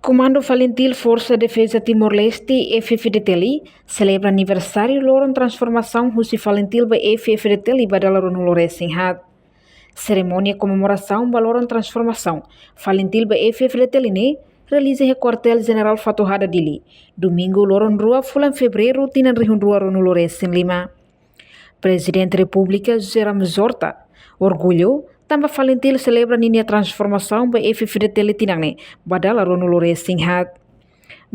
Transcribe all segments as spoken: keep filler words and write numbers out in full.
Komandu Falintil Forsa Defeza Timor-Leste, F-FDTL, selebra aniversáriu loron transformasaun husi Falintil ba F-FDTL ba dala ruanulu-resin-haat. Serimónia komemorasaun ba loron transformasaun Falintil ba F-FDTL ne'e realiza iha Kuartél Jenerál Fatuhada, Dili, Domingu, loron rua fulan Fevereiru, tinan rihun rua ruanulu-resin-lima. Prezidente Repúblika José Ramos Horta orgullu tanba Falintil selebra ninia transformasaun ba F-FDTL tinan ne'e ba dala ruanulu-resin-haat.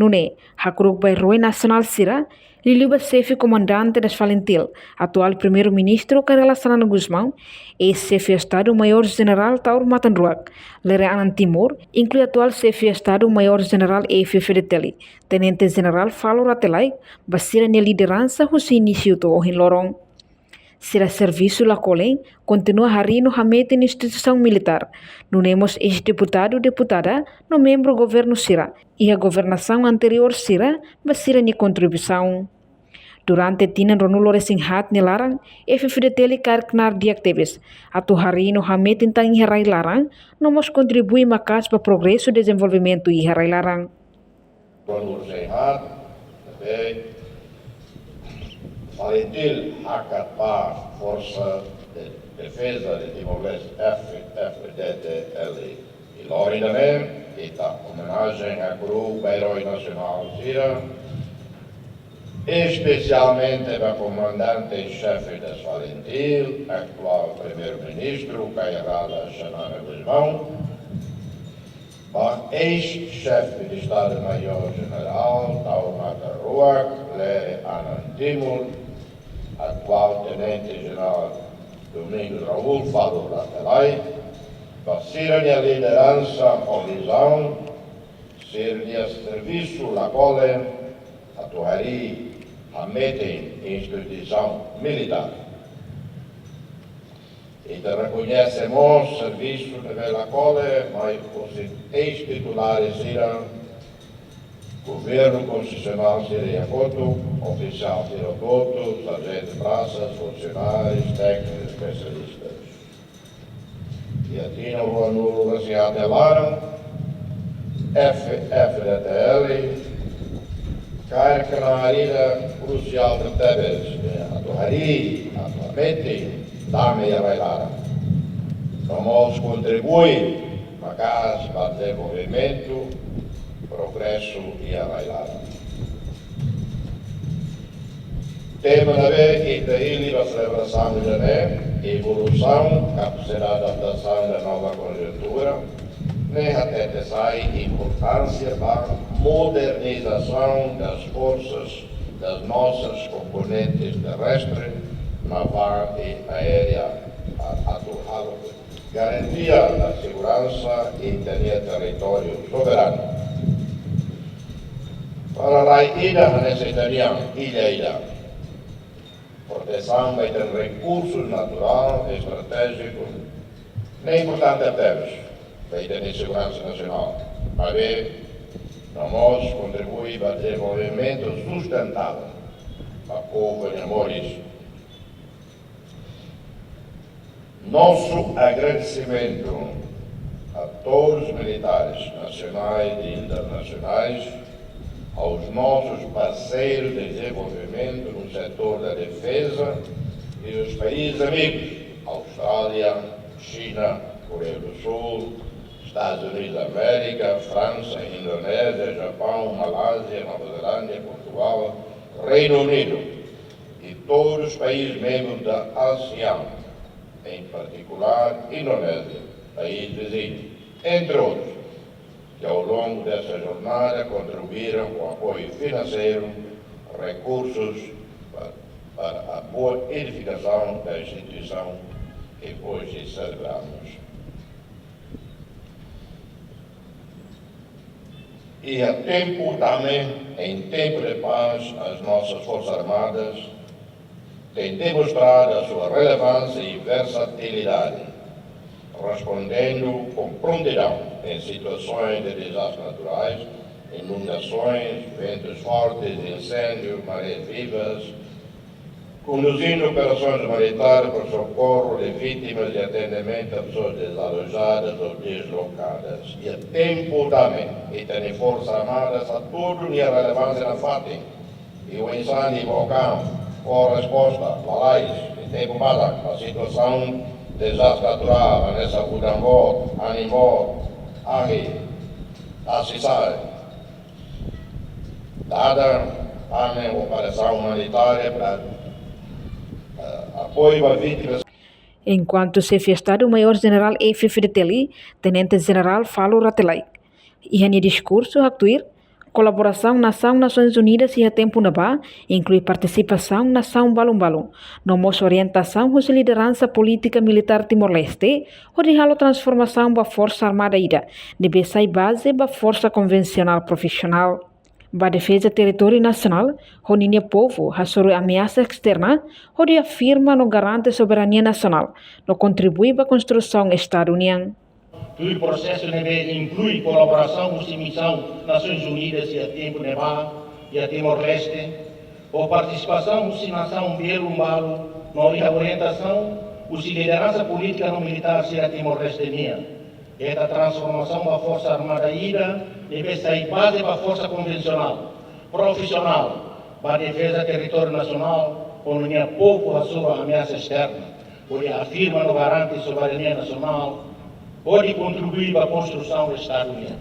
Nune'e, hakru'uk ba erói nasionál sira, liuliu ba xefe komandante das Falintil, atuál Primeiru-Ministru Kay Rala Xanana Gusmão, eis-Xefe Estadu Maiór Jenerál Taur Matan Ruak, Lere Anan Timur, inklui atuál Xefe Estadu Maiór Jenerál F-FDTL, Tenente Jenerál Falo Rate Laek, ba sira-nia lideransa husi inísiu to'o ohin loron. Sira servisu la kolen, kontinua harii no hametin instituisaun militár. Nune'e mós eis-deputadu, deputada, no membru governu sira iha governasaun anteriór sira, ba sira-nia kontribuisaun. Durante tinan ruanulu-resin-haat nia laran, F-FDTL kaer knaar di'ak tebes atu harii no hametin tan iha rai-laran, no mós kontribui maka'as ba progresu dezenvolvimentu iha rai-laran. Ruanulu-resin-haat, ne'ebé Falintil hakat ba Forsa de Defeza de Timor-Leste, F-FDTL. I loron ida-ne'e, ita omenajen hakru'uk ba erói nasionál sira, espesialmente ba komandante xefe das Falintil, atuál Primeiru-Ministru Kay Rala Xanana Gusmão, ba eis-Xefe de Estadu Maiór Jenerál Taur Matan Ruak, Lere Anan Timur, atuál Tenente Jenerál Domingos Raul Falo Rate Laek, ba sira-nia lideransa ho vizaun, sira-nia servisu la kolen atu harii hametin instituisaun militár. Ita rekoñese mós servisu ne'ebé la kolen mai husi eis-titulár sira, governu konstitusionál sira iha kotuk, ofisiál sira hotu, sarjentu brasa, funsionárius, téknikus, espesialistas. Iha tinan ruanulu-resin-haat nia laran, F-FDTL kaer knaar ida krusiál tebes, atu harii, atu hametin dame iha rai-laran, no mós kontribui maka'as ba dezenvolvimentu, progresu iha rai-laran. Tema ne'ebé ita hili ba selebrasaun ida-ne'e, evolusaun, kapasidade adaptasaun ba nova konjuntura, ne'e hatete sai importánsia ba modernizasaun das forsas das nossas komponentes terrestre, navál i aérea, a-, atu halo garantia da seguransa iha ita-nia territóriu soberanu. Para rai ida hanesan ita-nia illa ida, protesaun ba ita-nia rekursu naturál estratéjiku ne'e importante tebes ba ita-nia seguransa nasionál, maibé no mós kontribui ba dezenvolvimentu sustentável ba povu nia moris. Nosso agradecimento a todos os militares nacionais e internacionais, aos nossos parceiros de desenvolvimento no setor da defesa e os países amigos, Austrália, China, Coreia do Sul, Estados Unidos da América, França, Indonésia, Japão, Malásia, Nova Zelândia, Portugal, Reino Unido e todos os países membros da ASEAN, em particular Indonésia, país vizinho, entre outros, que ao longo dessa jornada contribuíram com apoio financeiro, recursos pa-, para a boa edificação da instituição que hoje celebramos. E a tempo também, em tempo de paz, as nossas Forças Armadas têm demonstrado a sua relevância e versatilidade, respondendo com prontidão em situações de desastres naturais, inundações, ventos fortes, incêndios, marés vivas, Conduzindo operações humanitárias para socorro de vítimas e atendimento a pessoas desalojadas ou deslocadas. E a tempo também, e tem Força Armada, está tudo em relevância na fatin. E o incêndio vulcão, com resposta, balais, em tempo para a situação desastre natural, hanesan udan boot, anin boot, ahi, asisai. Dada, ane operasaun umanitária para, eh, apoiu a vítimas. Enkuantu Xefe Estadu Maiór Jenerál F-FDTL, Tenente Jenerál Falur Rate Laek, iha nia diskursu haktuir, kolaborasaun nasaun Nasoins Unidas iha tempu ne'ebá inklui partisipasaun nasaun balun-balun, no mós orientasaun husi lideransa polítika militár Timor-Leste, hodi halo transformasaun ba forsa armada ida, ne'ebé sai baze ba forsa konvensionál profisionál. Ba defeza territóriu nasionál, ho ninia povu hasoru ameasa esterna, hodi afirma no garante soberania nasionál, no kontribui ba konstrusaun Estadu nian. Tuir prosesu ne'ebé inklui kolaborasaun husi misaun Nasoins Unidas iha tempu ne'ebá, iha Timor-Leste, ho partisipasaun husi nasaun belun balu, no iha orientasaun husi lideransa polítika no militár sira Timor-Leste nian. Ita transformasaun ba forsa armada ida, ne'ebé sai baze ba forsa konvensionál, profisionál, ba defeza territóriu nasionál, ho ninia povu hasoru ameasa esterna, hodi afirma no garante soberania nasionál, hodi kontribui ba konstrusaun Estadu nian.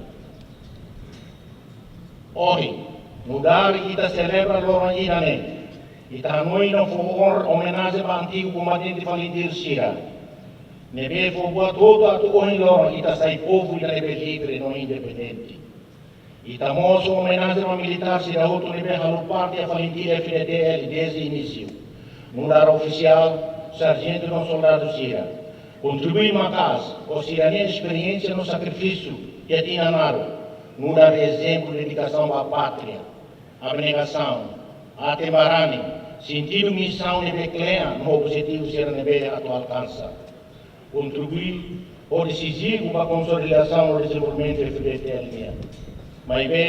Ohin, nu'udar ita selebra loron ida-ne'e, ita hanoin no fó onra omenajen ba antigu kombatente FALINTIL sira, ne'ebé fó buat hotu atu ohin loron ita sai povu ida ne'ebé livre no independente. Ita mós omenajen ba militár sira hotu ne'ebé halo parte iha FALINTIL F-FDTL dezde inísiu. Nu'udar ofisiál, sarjentu no soldadu sira kontribui maka'as ho sira-nia esperiénsia no sakrifísiu iha tinan naruk. Nu'udar ezemplu dedikasaun ba pátria, abnegasaun, aten-barani, sentidu misaun ne'ebé kle'an no objetivu sira ne'ebé atu alkansa. Kontribui ho desizivu ba konsolidasaun no dezenvolvimentu F-FDTL nian. Maibé,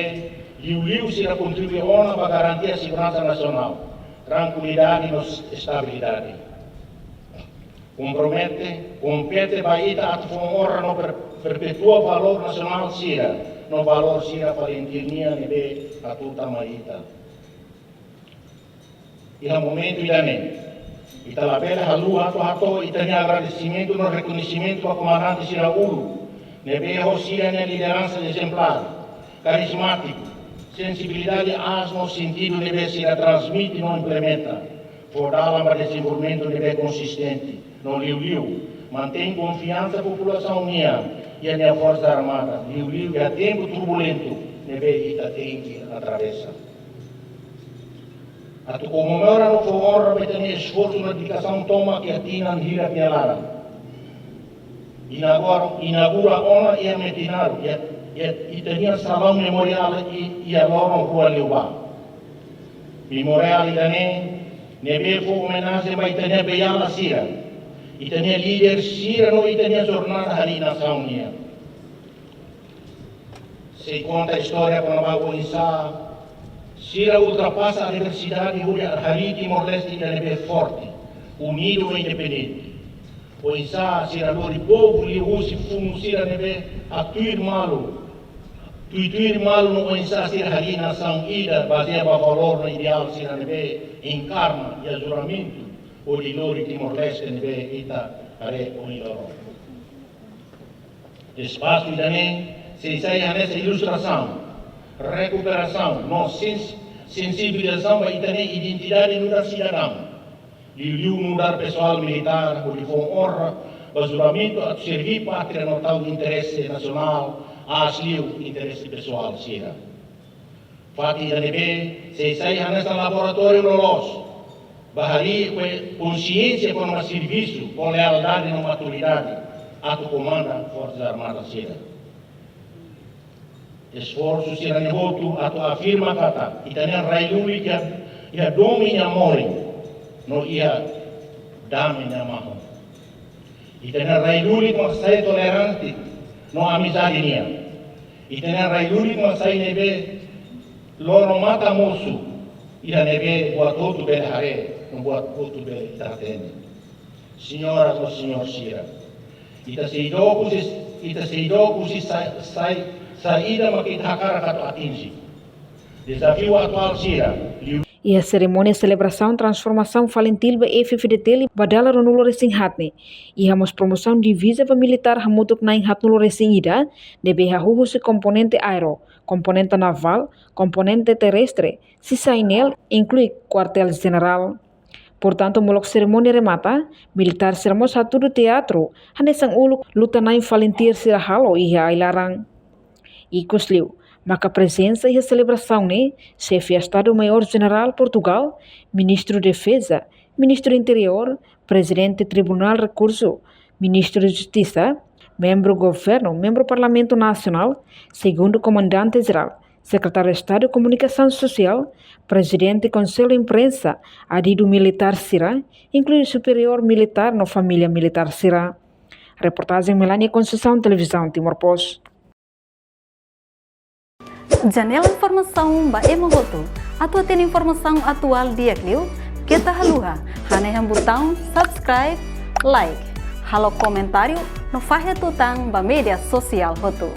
liuliu sira kontribui ona ba garantia seguransa nasionál, trankuilidade no estabilidade. Kompromete, kompete ba ita atu fó onra no per-, perpetua valór nasionál sira, no valór sira FALINTIL nian ne'ebé hatutan mai ita. Iha momentu ida-ne'e, ita labele haluha atu hato'o ita-nia agradesimentu no rekoñesimentu ba komandante sira uluk, ne'ebé ho sira-nia lideransa ezemplár, karizmátiku, sensibilidade aas no sentidu ne'ebé sira transmite no implementa, fó dalan ba dezenvolvimentu ne'ebé konsistente, no liuliu, mantein konfiansa populasaun nian iha nia forsa armada, liuliu iha tempu turbulentu ne'ebé ita tenke atravesa. Atu komemora no fó onra ba ita-nia esforsu no dedikasaun tomak iha tinan hirak nia laran. Inaugura, inaugura ona iha Metinaro, iha, iha ita-nia salaun memoriál i-, iha loron rua liubá. Memoriál ida-ne'e, ne'ebé fó omenajen ba ita-nia beiala sira, ita-nia líder sira no ita-nia jornada harii nasaun nian. Sei konta istória kona-ba oinsá sira ultrapasa adversidade hodi harii Timor-Leste ida ne'ebé forte, unidu no independente. Oinsá sira lori povu liuhusi funu sira ne'ebé haktuir malu, tuir-tuir malu no oinsá sira harii nasaun ida bazeia ba valór no ideál sira ne'ebé enkarna iha juramentu hodi lori Timor-Leste ne'ebé ita haree ohin loron. Espasu ida-ne'e sei sai hanesan ilustrasaun, rekuperasaun no sens-, sensibilizasaun ba ita-nia identidade nu'udar sidadaun. Liuliu nu'udar pesoál militár hodi fó onra ba juramentu atu serbí pátria no tau interese nasionál aas liu interese pesoál sira. Fatin ida-ne'ebé sei sai hanesan laboratóriu loloos ba harii konsiénsia kona-ba servisu ho lealdade no maturidade atu komanda Forsas Armadas sira. Esforsu sira-ne'e hotu atu afirma katak ita-nia rai lulik iha, iha domin nia morin no iha dame nia mahon. Ita-nia rai lulik mak sai tolerante no amizade nian. Ita-nia rai lulik mak sai ne'ebé loron matan mosu Iha ne'ebé buat hotu bele haree, no buat hotu bele ita hatene. Señora no señór sira, ita sei dook husi, ita sei dook husi sa-, sai-, saida maka ita hakarak atu atinje. Dezafiu atuál sira, liu Iha serimónia selebrasaun transformasaun FALINTIL ba F-FDTL ba dala ruanulu-resin-haat ne'e, iha mós promosaun diviza ba militár hamutuk na'in haatnulu-resin-ida, ne'ebé hahú husi komponente aéreu, komponente navál, komponente terrestre, sisai ne'e inklui kuartél jenerál. Portantu, molok serimónia remata, militár sira mós hatudu teatru, hanesan uluk luta-na'in FALINTIL sira halo iha ai-laran. Ikusliu, maka prezensa iha selebrasaun ne'e, Xefe Estadu-Maiór Jenerál Portugál, Ministru Defeza, Ministru Interiór, Prezidente Tribunál Rekursu, Ministru Justisa, membru Governu, membru Parlamentu Nasionál, Segundu Komandante Jerál, Sekretáriu Estadu Komunikasaun Sosiál, Prezidente Konsellu Imprensa, adidu militár sira, inklui superiór militár no família militár sira. Reportajen Melania Conceição, Televizaun Timor Post. Janela informasaun ba ema hotu. Atu hatene informasaun atuál di'ak liu, keta haluha hanehan butaun subscribe, like, halo komentáriu no fahe tutan ba média sosiál hotu.